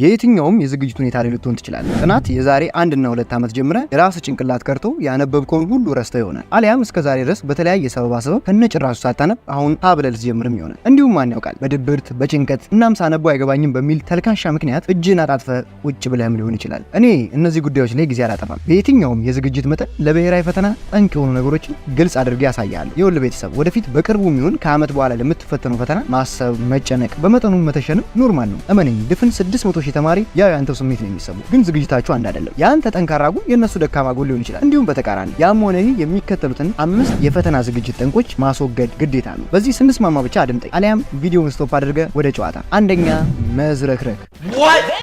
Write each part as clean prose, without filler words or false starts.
የየትኛውም የዝግጅት ሁኔታ ላይ ልትሆን ትችላለህ። ጥናት የዛሬ 1 እና 2 ዓመት ጀምረህ የራስህ ጭንቅላት ቀርቶ ያነበብከውን ሁሉ ረስተህ ይሆናል። አሊያም እስከ ዛሬ ድረስ በተለያየ ሰበብ አስበብ ከነጭራሹ ሳታነብ አሁን ሀ ብለህ ልትጀምርም ይሆናል። እንዲሁም ማን ያውቃል፣ በድብርት፣ በጭንቀት እናም ሳነበው አይገባኝም በሚል ተልካሻ ምክንያት እጅን አጣጥፈህ ቁጭ ብለህም ሊሆን ይችላል። እኔ እነዚህ ጉዳዮች ላይ ጊዜ አላጠፋም። በየትኛውም የዝግጅት መጠን ለብሔራዊ ፈተና ጠንቅ የሆኑ ነገሮችን ግልጽ አድርጌ ያሳያለሁ። ይኸውልህ ቤተሰብ፣ ወደፊት በቅርቡ የሚሆን ከዓመት በኋላ ለምትፈተነው ፈተና ማሰብ፣ መጨነቅ፣ በመጠኑ መተሸንም normal ነው። እመነኝ፣ ድፍን 600 ሺህ ተማሪ ያው ያንተው ስሜት ነው የሚሰማው። ግን ዝግጅታችሁ አንድ አይደለም። የአንተ ጠንካራ ጎን የእነሱ ደካማ ጎን ሊሆን ይችላል። እንዲሁም በተቃራኒ። ያም ሆነ ይህ የሚከተሉትን አምስት የፈተና ዝግጅት ጠንቆች ማስወገድ ግዴታ ነው። በዚህ ስንስማማ ብቻ አድምጠኝ፣ አሊያም ቪዲዮውን stop አድርገህ ወደ ጨዋታ። አንደኛ፣ መዝረክረክ።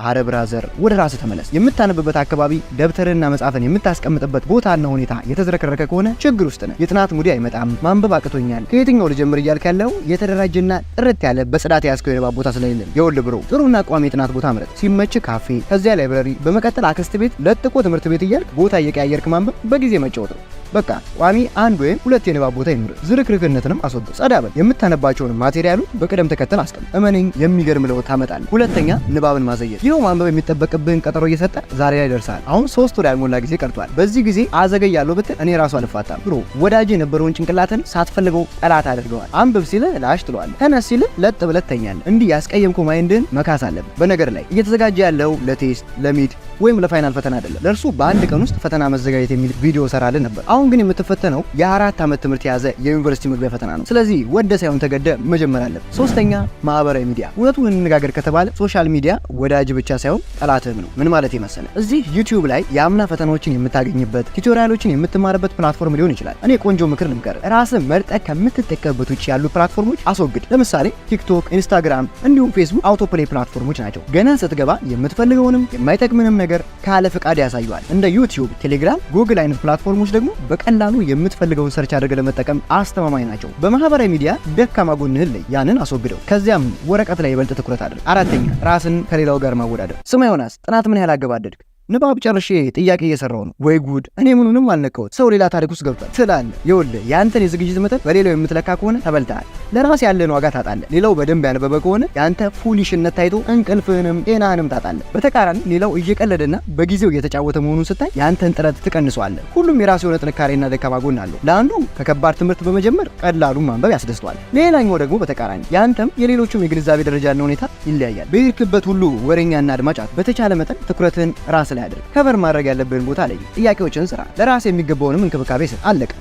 አረ brother፣ ወደ ራስህ ተመለስ። የምታነብበት አካባቢ፣ ደብተርና መጽሐፍን የምታስቀምጥበት ቦታና ሁኔታ የተዝረከረከ ከሆነ ችግር ውስጥ ነህ። የጥናት mood አይመጣም፣ ማንበብ አቅቶኛል፣ ከየትኛው ልጀምር እያልክ ያለው የተደራጀና ጥርት ያለ በጽዳት የያዝከው የንባብ ቦታ ስለሌለ። ይኸውልህ bro፣ ጥሩና ቋሚ የጥናት ቦታ ምረጥ። ሲመች ካፌ፣ ከዚያ library፣ በመቀጠል አክስት ቤት፣ ለጥቆ ትምህርት ቤት እያልክ ቦታ እየቀያየርክ ማንበብ በጊዜ መጫወት ነው። በቃ ቋሚ አንድ ወይም ሁለት የንባብ ቦታ ይኑር። ዝርክርክነትንም አስወግድ። ጸዳ በል። የምታነባቸውን material ኡ በቅደም ተከተል አስቀምጥ። እመነኝ፣ የሚገርም ለውጥ ታመጣለህ። ሁለተኛ፣ ንባብን ማዘግየት። ይኸው ማንበብ የሚጠበቅብህን ቀጠሮ እየሰጠ ዛሬ ላይ ደርሰሃል። አሁን 3 ወር ያልሞላ ጊዜ ቀርቷል። በዚህ ጊዜ አዘገያለሁ ብትል እኔ ራሱ አልፋታም። Bro፣ ወዳጅ የነበረውን ጭንቅላትን ሳትፈልገው ጠላት አድርገዋል። አንብብ ሲልህ ላሽ ትለዋለህ። ተነስ ሲልህ ለጥ ብለህ ትተኛለህ። እንዲህ ያስቀየምከው mind ህን መካስ አለብህ። በነገር ላይ እየተዘጋጀ ያለው ለ test፣ ለ mid ወይም ለ final ፈተና አይደለም። ለእርሱ በአንድ ቀን ውስጥ ፈተና መዘጋጀት የሚል ቪዲዮ ሰራልህ ነበር። አሁን ግን የምትፈተነው የ4 ዓመት ትምህርት የያዘ የዩኒቨርሲቲ መግቢያ ፈተና ነው። ስለዚህ ወደህ ሳይሆን ተገደህ መጀመር አለብህ። ሶስተኛ፣ ማህበራዊ ሚዲያ። እውነቱን እንነጋገር ከተባለ social media ወዳጅ ብቻ ሳይሆን ጠላትህም ነው። ምን ማለት መሰለህ? እዚህ YouTube ላይ የአምና ፈተናዎችን የምታገኝበት፣ tutorial ኦችን የምትማርበት platform ሊሆን ይችላል። እኔ ቆንጆ ምክር ልምከርህ፣ ራስህ መርጠህ ከምትጠቀምበት ውጭ ያሉ platform ኦች አስወግድ። ለምሳሌ TikTok፣ Instagram እንዲሁም Facebook autoplay platform ኦች ናቸው። ገና ስትገባ የምትፈልገውንም የማይጠቅምንም ነገር ካለ ፍቃድ ያሳዩሃል። እንደ YouTube፣ Telegram፣ Google አይነት platform ኦች ደግሞ በቀላሉ የምትፈልገውን search አድርገህ ለመጠቀም አስተማማኝ ናቸው። በማህበራዊ ሚዲያ ደካማ ጎንህን ለይ፣ ያንን አስወግደው። ከዚያም ወረቀት ላይ ይበልጥ ትኩረት አድርግ። አራተኛ፣ ራስን ከሌላው ጋር ማወዳደር። ስማ ዮናስ፣ ጥናት ምን ያህል አገባደድክ? ንባብ ጨርሼ ጥያቄ እየሰራሁ ነው። ወይ ጉድ! እኔ ምኑንም አልነካሁት። ሰው ሌላ ታሪክ ውስጥ ገብቷል ትላለህ። ይኸውልህ፣ የአንተን የዝግጅት መጠን በሌላው የምትለካ ከሆነ ተበልተሃል። ለራስ ያለን ዋጋ ታጣለህ። ሌላው በደንብ ያነበበ ከሆነ የአንተ foolish ነት ታይቶ እንቅልፍህንም ጤናህንም ታጣለህ። በተቃራኒ ሌላው እየቀለደና በጊዜው እየተጫወተ መሆኑን ስታይ የአንተን ጥረት ትቀንሰዋለህ። ሁሉም የራሱ የሆነ ጥንካሬና ደካማ ጎን አለው። ለአንዱ ከከባድ ትምህርት በመጀመር ቀላሉን ማንበብ ያስደስተዋል። ሌላኛው ደግሞ በተቃራኒ። የአንተም የሌሎቹም የግንዛቤ ደረጃና ሁኔታ ይለያያል። በሄድክበት ሁሉ ወሬኛና አድማጭ። በተቻለ መጠን ትኩረትህን ራስ ላይ አድርግ። Cover ማድረግ ያለብህን ቦታ ላይ ጥያቄዎችን ስራ። ለራስ የሚገባውንም እንክብካቤ ስጥ። አለቀ።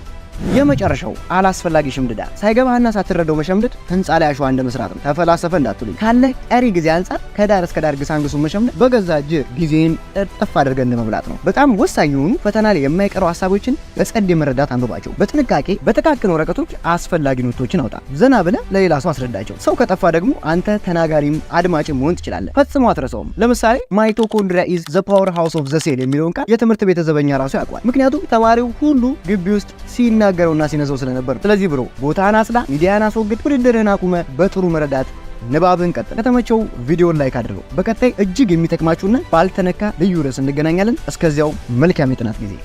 የመጨረሻው አላስፈላጊ ሽምድዳ። ሳይገባህና ሳትረዳው መሸምደድ ህንፃ ላይ አሸዋ እንደ መስራት ነው። ተፈላሰፈ እንዳትሉኝ። ካለህ ቀሪ ጊዜ አንጻር ከዳር እስከ ዳር ግሳንግሱን መሸምደድ በገዛ እጅህ ጊዜን እጥፍ አድርገን እንደ መብላት ነው። በጣም ወሳኝ የሆኑ ፈተና ላይ የማይቀሩ ሀሳቦችን በጸድ መረዳት አንብባቸው። በጥንቃቄ በጥቃቅን ወረቀቶች አስፈላጊ note ኦችን አውጣ። ዘና ብለህ ለሌላ ሰው አስረዳቸው። ሰው ከጠፋ ደግሞ አንተ ተናጋሪም አድማጭም መሆን ትችላለህ። ፈጽሞ አትረሳውም። ለምሳሌ "Mitochondria is the powerhouse of the cell" የሚለውን ቃል የትምህርት ቤት ዘበኛ ራሱ ያውቀዋል። ምክንያቱም ተማሪው ሁሉ ግቢ ውስጥ ሲናገረውና ሲነዘው ስለነበር። ስለዚህ bro፣ ቦታህን አጽዳ፣ ሚዲያን አስወግድ፣ ውድድርህን አቁመህ በጥሩ መረዳት ንባብን ቀጥል። ከተመቸው ቪዲዮን like አድርገው። በቀጣይ እጅግ የሚጠቅማችሁና ባልተነካ ልዩ ርዕስ እንገናኛለን። እስከዚያው መልካም የጥናት ጊዜ።